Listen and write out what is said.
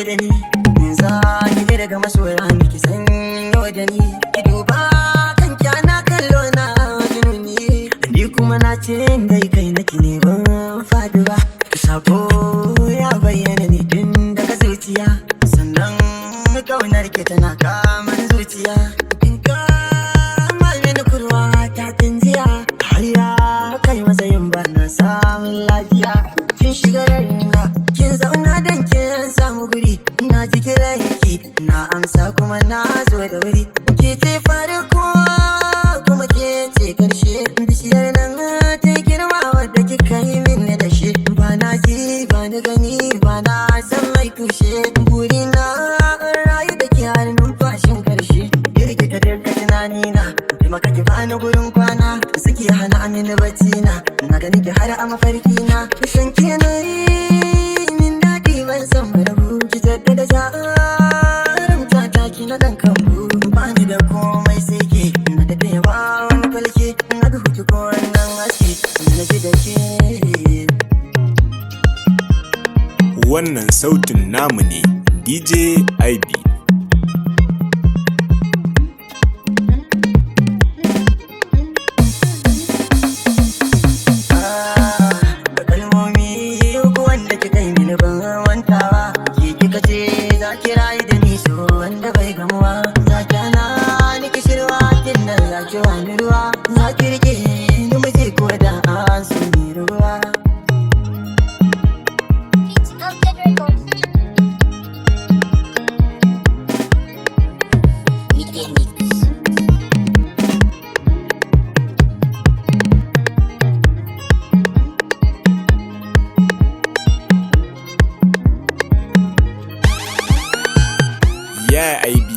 da ni. In za ki daga masoya miki sanyo da ni. Ki duba kan kyana kallo na jununi. Ni kuma na ce dai kai naki ne ban faɗi ba. Sako ya bayyana ne tun daga zuciya. Sannan kaunar ki tana kaman zuciya. In kama mini kurwa ta tunjiya. Har ya kai matsayin ba na samun lafiya. Kin shiga raina, kin zauna dan kin samu guri. Na ji kiranki, na amsa kuma na zo da wuri. Ke ce farko kuma ke ce karshe. Bishiyar nan ta girma wadda kika yi min da shi. Ba na ji, ba ni gani, ba na san mai kushe. Buri na rayu da ke har numfashin karshe. Girgita duka tunanina, taimaka ki bani gurin kwana. Suke hana mini bacci na, na gani ki har a mafarki na. San ke na yi min daɗi ban san mu rabu. Ki jaddada jarumta ta ki na ɗan kambu. Ba ni da komai sai ke, na tafiya ba wani falke. Na duhu ki ko wannan haske, na ji da ke. Wannan sautin namu ne DJ IB. Da kalmomi uku wanda kika yi mini ban mantawa. Ke kika ce za ki rayu da ni so wanda bai gamuwa. Za ki hana ni kishirwa kin nan za ki wani ruwa. Za ki rike ni muje ko da an so ni ruwa. It's Update Records. Mickey Mix. Yeah, IB.